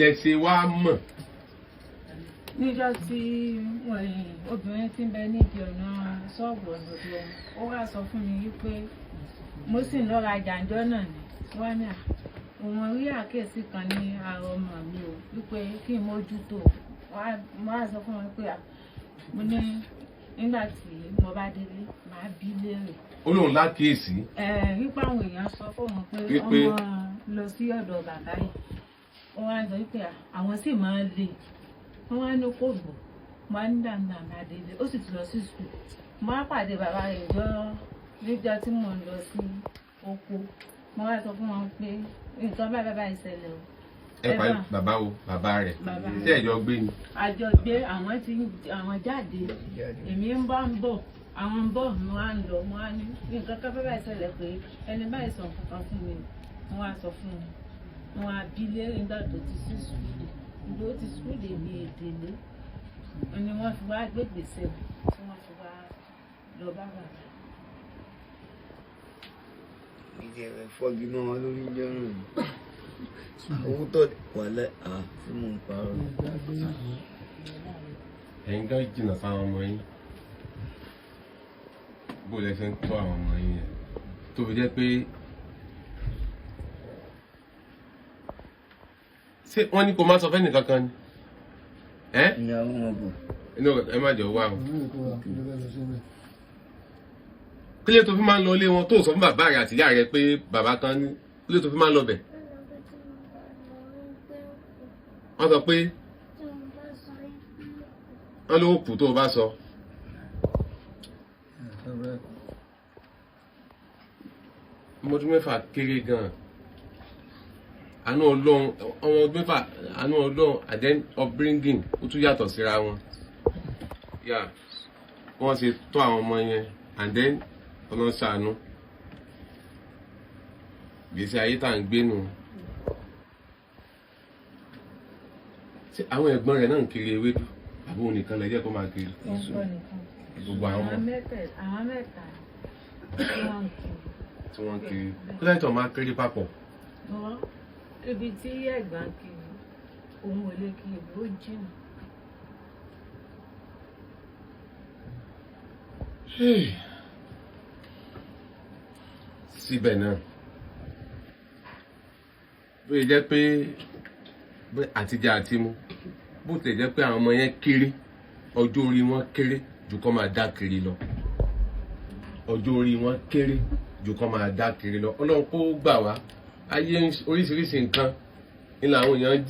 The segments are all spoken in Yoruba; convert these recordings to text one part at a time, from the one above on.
lẹ ṣe wá mọ̀? Níjọ́ tí obìnrin tí ń bẹ nídìí ọ̀nà ṣọ́ọ̀bù ọ̀dọ̀ wọn, ó wá sọ fún mi wípé mo sì ń lọ rajà ńjọ́ náà ni. Wọ́n ní à, òun rí àkíyèsí kan ní ara ọmọ mi o, wípé kí n mójútó. Mo wá sọ fún wọn pé à, mo ní nígbà tí mo bá délé, màá bí léèrè. Ó lóun lákìyèsí. Ẹ wípé àwọn èèyàn sọ fóun pé ọmọ lọ sí ọ̀dọ̀ bàbá yìí. Wọ́n wá sọ wípé à, àwọn sì máa ń lè. Wọ́n wá ní kò gbọ́. Mo wá ní dàgbà máa délé, ó sì ti lọ sí sùkúl. Mo wá pàdé bàbá rẹ̀ jọ níjọ́ tí mò ń lọ sí oko. Mo wá sọ fún wọn pé nǹkan báyìí báyìí ṣẹlẹ̀ o. Ẹ pa bàbá wo? Bàbá rẹ̀? Bàbá. Tí ẹjọ gbé ni? Àjọ gbé, àwọn tí àwọn jáde, èmi ń bá ń bọ̀, àwọn ń bọ̀, mo wá ń lọ. Mo wá ní nǹkan kan báyìí ṣẹlẹ̀ pé ẹni báyìí sọ nǹkan kan fún mi. Mo wá sọ fún wọn, mo wá bí léèrè nígbà tó ti sí sùkúlù, ìgbà ó ti sùkúlù ní èdèlé ni wọ́n fi wá gbé gbèsè tí wọ́n fi wá lọ bá bàbá. Ìdí ẹ̀rẹ̀ fọ́gi mọ́ wọn lórí jẹ́ náà ni. Owó tó wà lẹ́ à tí mò ń parọ́. Ẹ̀yin gan jìnnà sáwọn ọmọ yín. Bó lẹ ṣe ń tọ́ àwọn ọmọ yín yẹn tó fi jẹ́ pé ṣé wọ́n ní kó má sọ fẹ́nì kankan ni? Ẹ́ Ìyàwó wọn bọ̀. Inú ẹ má jẹ́ wá o. Kílé tó fi máa ń lọ ilé wọn tó sọ fún bàbá rẹ àti ìyá rẹ pé bàbá kan ní kílé tó fi máa ń lọ bẹ̀? Wọ́n sọ pé wọ́n ló kù tó o bá sọ. Ọmọ ọdún 6 kéré gan-an. Àánú Ọlọ́run, ọmọ ọdún 6, àánú Ọlọ́run, and then upbringing ó tún yàtọ̀ síra wọn. Yeah. Wọ́n ṣe tọ́ àwọn ọmọ yẹn, and then Ọlọ́run ṣàánú. Gbèsè ayé tá à ń gbé nù. Ṣé àwọn ẹ̀gbọ́n rẹ̀ náà ń kiri ewédú? Àbí òun nìkan lẹ jẹ́ kó máa kiri? Wọ́n kọ́ nìkan. Gbogbo àwọn ọmọ. Àwọn mẹ́ta tí wọ́n ń kiri. Tí wọ́n ń kiri. Kí ló tó máa kiri papọ̀? Wọ́n ibi tí ẹ̀gbọ́n kiri, òun ò lè kiri, ó jìnnà. Síbẹ̀ náà, bó ṣe jẹ́ pé àtijọ́ àti mu, bó tilẹ̀ jẹ́ pé àwọn ọmọ yẹn kéré, ọjọ́ orí wọn kéré ju kọ́ máa dá kiri lọ. Ọjọ́ orí wọn kéré ju kọ́ máa dá kiri lọ. Ọlọ́run kó gbà wá. Ayé oríṣiríṣi nǹkan ni làwọn èèyàn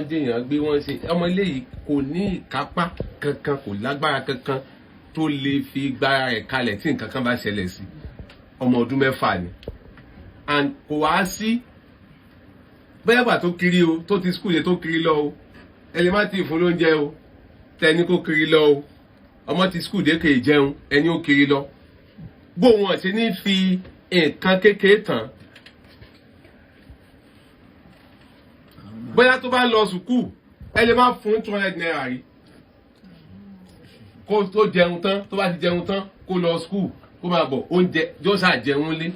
jìyàn gbé wọ́n ṣe. Ọmọ eléyìí kò ní ìkápá kankan, kò lágbára kankan tó lè fi gbára rẹ̀ kalẹ̀ tí nǹkan kan bá ṣẹlẹ̀ sí. Ọmọ ọdún 6 ni. And kò wá sí bẹ́ẹ̀ gbà tó kiri o, tó ti skul yẹn tó kiri lọ o. Ẹ lè má ti fún lóúnjẹ o, tẹni kó kiri lọ o. Ọmọ ti skul dé kè jẹun, ẹni ó kiri lọ. Bó wọn ṣe ní fi nǹkan kékeré tán. Bóyá tó bá lọ sùkúù, ẹ lè má fún 200 naira rí. Kó tó jẹun tán, tó bá ti jẹun tán, kó lọ skul, kó máa bọ̀, oúnjẹ yóò ṣáà jẹun lé.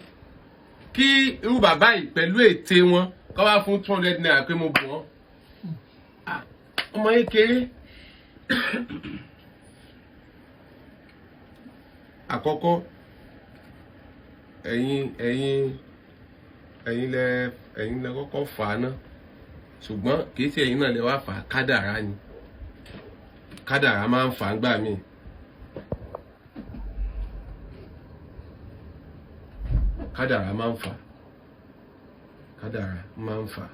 Kí irú bàbá yìí pẹ̀lú ète wọn kó wá fún 200 naira pé mo bù wọ́n. Ọmọ yẹn kéré. Àkọ́kọ́, ẹ̀yin lẹ kọ́kọ́ fà á ná. Ṣùgbọ́n kì í ṣe ẹ̀yin náà lẹ wá fà á, kádàrá ni. Kádàrá máa ń fà á gbà mí. Kádàrá máa ń fà á. Kádàrá máa ń fà á.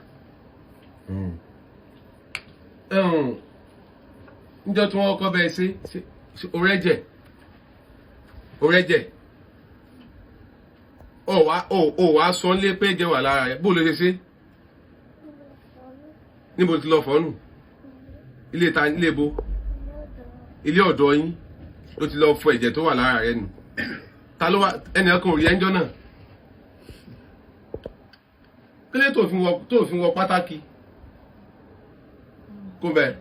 Níjọ́ tí wọ́n kọ́ bẹ́ẹ̀ ṣe orẹ́jẹ̀. Orẹ́jẹ̀. Ó wá sọ lé pé jẹ́ wà lára rẹ̀. Bó ló ṣe ṣe? Níbo ti lọ fọ́nù? Ilé ta, ilé bo? Ilé ọ̀dọ̀ yín ló ti lọ fọ ẹ̀jẹ̀ tó wà lára rẹ̀ nù. Ta ló wá ẹnì kan ò rí ẹjọ́ náà? Kílé tó fi wọ pátákì? Kó bẹ́ẹ̀.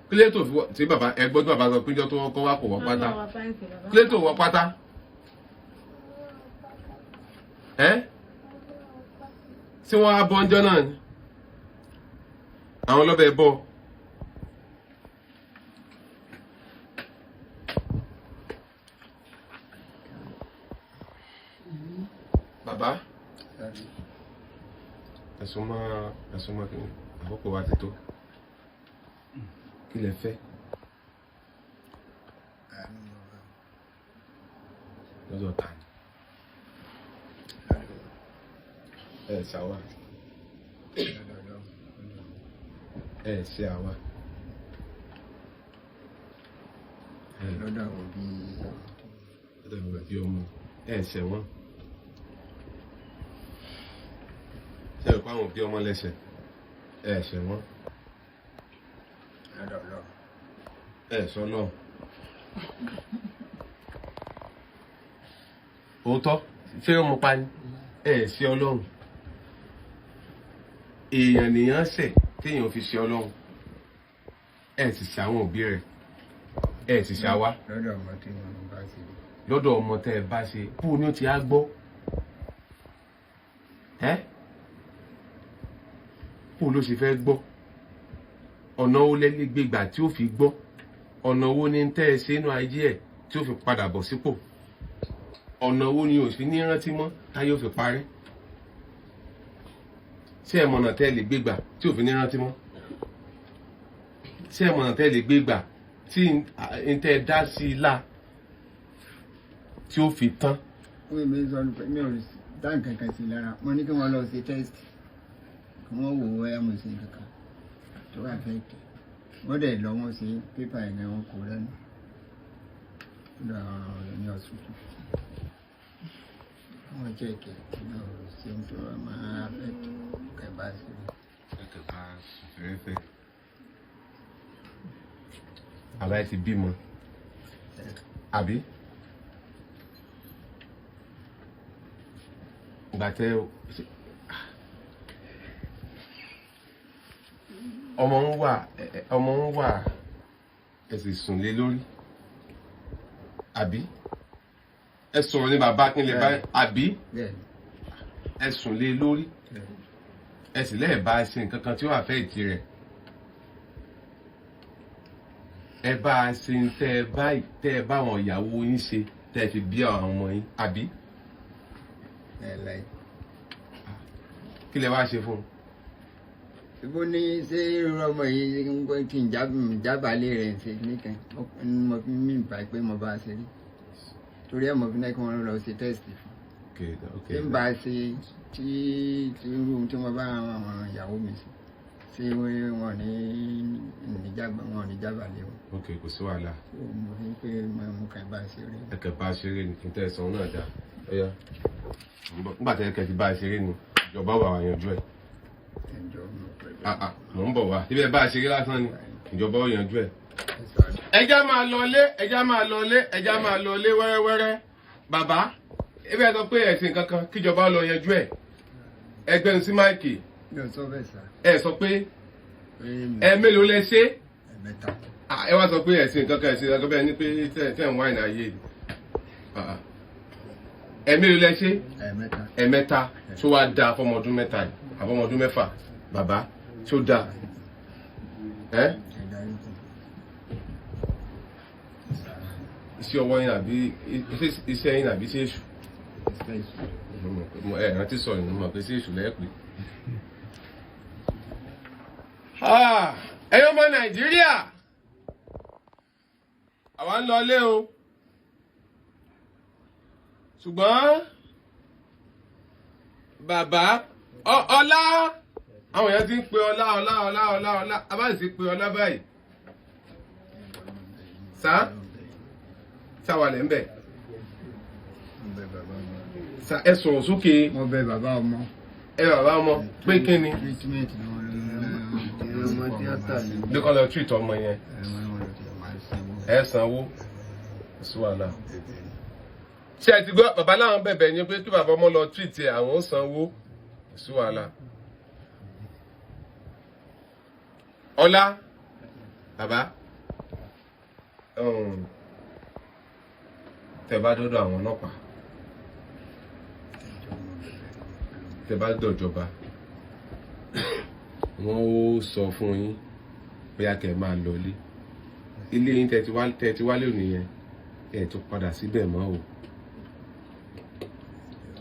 Kílé tó fi wọ tí bàbá ẹ gbọ́ tí bàbá sọ pé ìjọ tó kọ́ wá kò wọ pátá. Kílé tó wọ pátá? Ẹ́? Tí wọ́n á bọ́ ọjọ́ náà ni? Àwọn lọ́bẹ̀ bọ́. Bàbá, ẹ̀sùn mọ́, ẹ̀sùn mọ́ kìíní, àkókò wa ti tó. Kí lẹ fẹ́ lọ́dọ̀ ta ni? Ẹ ṣàwà, ẹ ṣe àwa. Lọ́dọ̀ àwọn òbí. Lọ́dọ̀ àwọn òbí ọmọ ẹ ṣe wọ́n. Ṣé ẹ kó àwọn òbí ọmọ lẹ́sẹ̀? Ẹ ṣe wọ́n. Lọ́dọ̀ Ọlọ́run. Ẹ sọ náà. Òótọ́ ṣé ọmọ pa ni? Ẹ ṣe Ọlọ́run. Èèyàn nìyàn ṣẹ̀ téèyàn fi ṣe Ọlọ́run. Ẹ sì ṣe àwọn òbí rẹ̀. Ẹ sì ṣe àwa. Lọ́dọ̀ ọmọ tí mo bá ṣe. Lọ́dọ̀ ọmọ tẹ́ ẹ bá ṣe, bó ni ó ti á gbọ́? Ẹ́, bó ló ṣe fẹ́ gbọ́? Ọ̀nà wo lẹ́lẹ́gbẹ̀gbà tí ó fi gbọ́? Ọ̀nà wo ni tẹ́ ẹ ṣe inú ayé ẹ̀ tí ó fi padà bọ̀ sípò? Ọ̀nà wo ni ò fi ní rántí mọ́ táyé ó fi parí? Ṣé ẹ mọ̀nà tẹ́ ẹ lè gbégbà tí ò fi ní rántí mọ́? Ṣé ẹ mọ̀nà tẹ́ ẹ lè gbégbà tí n tẹ́ ẹ dá sí i lá tí ó fi tán? Wọ́n mi sọ pé mi ò dá nǹkan kan sí lára. Mo ní kí wọ́n lọ ṣe test, kí wọ́n wò ó, ẹ̀ mo ṣe nǹkan kan tó wà fẹ́ tẹ̀. Wọ́n dẹ̀ lọ, wọ́n ṣe pépà ẹ̀ ní wọn kò lẹ́nu lọ ní ọ̀ṣun. Wọ́n jẹ́ kẹ̀ mi ò ṣe ohun tó máa fẹ́ tẹ̀ kẹ̀ bá ṣe. Fẹ́rẹ́fẹ́. Bàbá ẹ ti bímọ àbí? Ìgbà tẹ ọmọ ń wà, ọmọ ń wà, ẹ sì sùn lé lórí àbí? Ẹ sọ̀rọ̀ ní bàbá kí n lè bá àbí? Bẹ́ẹ̀ni. Ẹ sùn lé lórí, ẹ sì lẹ́ẹ̀ bá ṣe nǹkan kan tí ó wà fẹ́ ìtì rẹ̀. Ẹ bá a ṣe ń tẹ́ ẹ bá tẹ́ ẹ bá àwọn ìyàwó yín ṣe tẹ́ ẹ fi bí àwọn ọmọ yín àbí? Ẹ̀ láì. Kí lẹ wá ṣe fún un? Ibo ní ṣé irú ọmọ yìí ń gbọ́ kí n jábàálẹ̀ rẹ̀ ṣe nìkan mo fi mí bá pé mo bá ṣe rí, torí ẹ̀ mo fi náà kí wọ́n lọ ṣe test fún tí n bá ṣe tí tí irú tí mo bá àwọn ìyàwó mi ṣe, ṣé wọn ní wọn ní jábàálẹ̀ wọn. Ok, kò sí wàhálà. Mo fi pé mo kàn bá ṣe rí. Ẹ kàn bá a ṣeré ni, kí n tẹ́ ẹ sọ náà dá. Ọ̀yá, nígbà tẹ́ ẹ kẹ́ ti bá a ṣeré ni, ìjọba wà wá yanjú ẹ̀. Ẹjọ́ mo pẹ̀lú. Mò ń bọ̀ wá ibẹ̀, bá a ṣeré lásán ni, ìjọba ó yanjú ẹ̀. Ẹja máa lọlé, ẹja máa lọlé, ẹja máa lọlé wẹ́rẹ́wẹ́rẹ́. Bàbá, ebe ẹ sọ pé ẹ̀sìn kankan kíjọba lọ yanjú ẹ̀. Ẹgbẹ́ ní sí máìkì. Mi ò sọ bẹ́ẹ̀ sá. Ẹ sọ pé ẹ mélòó lẹ ṣe? Ẹ̀mẹ́ta. Ẹ wá sọ pé ẹ̀sìn kankan, ẹ̀sìn kankan, bẹ́ẹ̀ ni pé tẹ̀ ń wáìnì ayé. Ẹ mélòó lẹ ṣe? Ẹ̀mẹ́ta. Ẹ̀mẹ́ta tó wá dáa fọmọ ọdún 3 yìí àbọ̀mọ ọdún 6, bàbá, tó dáa ẹ? Iṣẹ́ ọwọ́ yín àbí iṣẹ́ yín àbí iṣẹ́ èṣù? Ẹ rántí sọ ìnú mọ̀ pé iṣẹ́ èṣù lẹ́ẹ̀pẹ́. Ẹ̀yin ọmọ Nàìjíríà, àwa ń lọlé o, ṣùgbọ́n bàbá ọlá, àwọn èèyàn ti ń pe ọlá ọlá ọlá ọlá ọlá, a bá sì pe ọlá báyìí sá sáwà lẹ́ ń bẹ̀. Sá, ẹ sọ̀rọ̀ sókè. Mo bẹ̀ bàbá ọmọ. Ẹ bàbá ọmọ pé kí ni? Treatment ni wọ́n lọ ọmọ tíátà ni. Bí kò lọ treat ọmọ yẹn, ẹ sanwó, sí wàhálà. Ṣé ẹ ti gbọ́? Bàbá láwọn bẹ̀bẹ̀ ni pé kí bàbá ọmọ lọ treat ẹ, àwọn ó sanwó, sí wàhálà. Ọlá, bàbá, tẹ bá dọ́dọ̀ àwọn ọlọ́pàá, tẹ bá dọ̀jọba, Wọ́n ó sọ fún yín bóyá kẹ́ ẹ máa lọlé. Ilé yín tẹ́ ti wá lónìí yẹn, ẹ tó padà síbẹ̀ mọ́ o.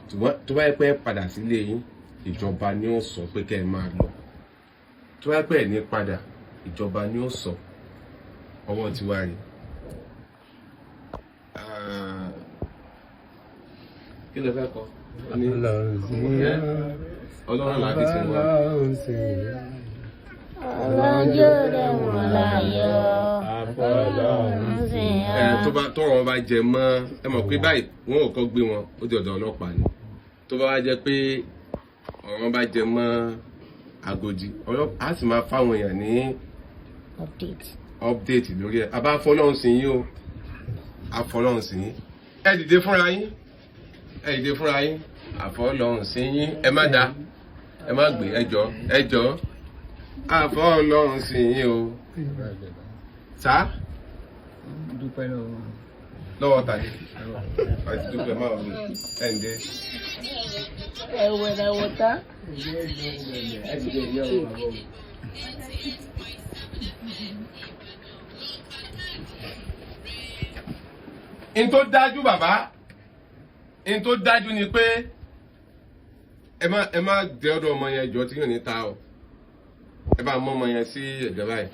Ṣùgbọ́n tó bá yẹ pé ẹ padà sílé yín, ìjọba ni ó sọ pé kẹ́ ẹ máa lọ. Tó bá yẹ pé ẹ ní padà, ìjọba ni ó sọ. Ọwọ́ tiwa rèé. Ah, kí ló fẹ́ kọ? Ọlọ́run láti ti wá. Ọlọ́jọ́ rẹ̀ wọ́n láyọ̀. Àfọlọ́run sí. Ẹ tó bá tọrọ wọn bá jẹ mọ́, ẹ mọ̀ pé báyìí wọn ò kọ́ gbé wọn, ó di ọ̀dọ̀ ọlọ́pàá ni. Tó bá wá jẹ́ pé ọ̀rọ̀ wọn bá jẹ mọ́ Agodi, ọlọ́pàá á sì máa fáwọn èèyàn ní Update. update lórí ẹ̀. A bá fọlọ́run sí yín o, a fọlọ́run sí yín. Ẹ dìde fúnra yín, ẹ dìde fúnra yín. Àfọlọ́run sí yín. Ẹ má da, ẹ má gbé. Ẹ jọ, ẹ jọ, àfọlọ́run sí yín o. Sá. Dúpẹ́ lọ́wọ́. Lọ́wọ́ tàbí àti dúpẹ́ máa wà ní ẹ̀ ń dé. Ẹ̀wẹ̀rẹ̀ wọ̀tá. Ẹ dìde yọ ọ bàbá o. N tó dájú, bàbá, n tó dájú ni pé ẹ má dé ọ̀dọ̀ ọmọ yẹn jọ tí yóò ní ta o. Ẹ bá mọ ọmọ yẹn sí ẹ̀gbẹ́ báyìí.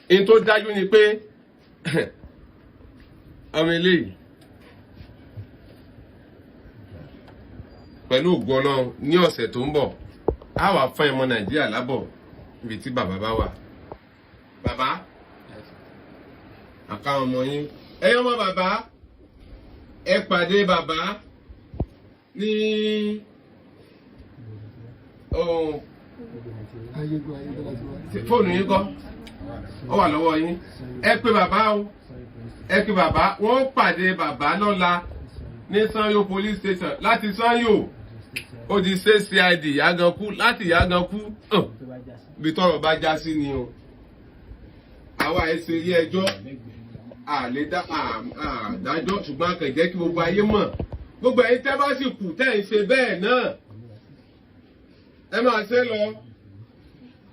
N tó dájú ni pé ọmọ eléyìí, pẹ̀lú ògo Ọlọ́run, ní ọ̀sẹ̀ tó ń bọ̀, á wà fún ẹmọ Nàìjíríà lábọ̀ níbi tí bàbá bá wà. Bàbá, àkáwọn ọmọ yín, ẹ̀yin ọmọ bàbá, ẹ pàdé bàbá ní ohun fóònù yín kọ́, ó wà lọ́wọ́ yín. Ẹ pé bàbá o, ẹ pé bàbá. Wọ́n pàdé bàbá lọ́la ní Sanyo Police Station. Láti Sanyo, ó di CID Yàgànkú. Láti Yàgànkú, bí tọ́rọ̀ bá já sí ni o. Àwa ẹ ṣe ilé ẹjọ́, àlè àdájọ́, ṣùgbọ́n a kàn jẹ́ kí gbogbo ayé mọ̀. Gbogbo ẹ̀yin tẹ́ bá sì kù tẹ́ ń ṣe bẹ́ẹ̀ náà, ẹ máa ṣe lọ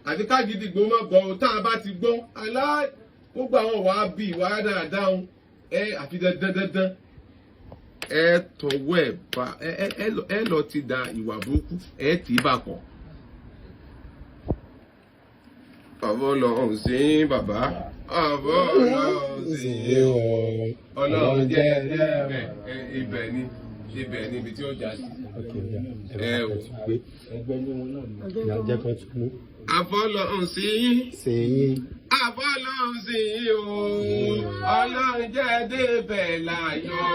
àti kágídígbò má gbọ́ ọ. Tá a bá ti gbọ́ alá, gbogbo àwọn wàá bí ìwà dáadáa ẹ àfi dandan dandan, ẹ tọwọ́ ẹ bá ẹ lọ ti da ìwà burúkú, ẹ tì í bà pọ̀. Bàbá, Ọlọ́run sí bàbá, bàbá, Ọlọ́run sí Ọlọ́run jẹ́ ibẹ̀. Ibẹ̀ ni, ibẹ̀ ni ibi tí ó já sí. Ẹ o. Jẹ́ kan tún mú. Àfọlọ́run sí yín. Sí yín. Àfọlọ́run sí yín o, Ọlọ́run jẹ́ débẹ̀ láyọ̀.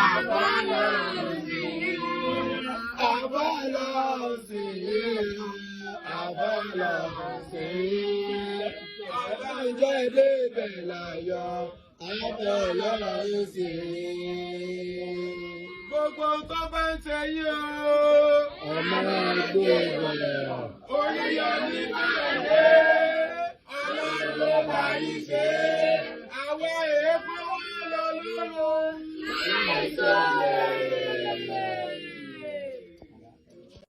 Àfọlọ́run sí yín, àfọlọ́run sí yín, àfọlọ́run sí yín, Ọlọ́run jẹ́ débẹ̀ láyọ̀. Àfọlọ́run sí yín. Gbogbo tó bá ń ṣe yín o. Ọmọ ẹgbẹ́ rẹ̀. Oríyọmí bẹ̀rẹ̀.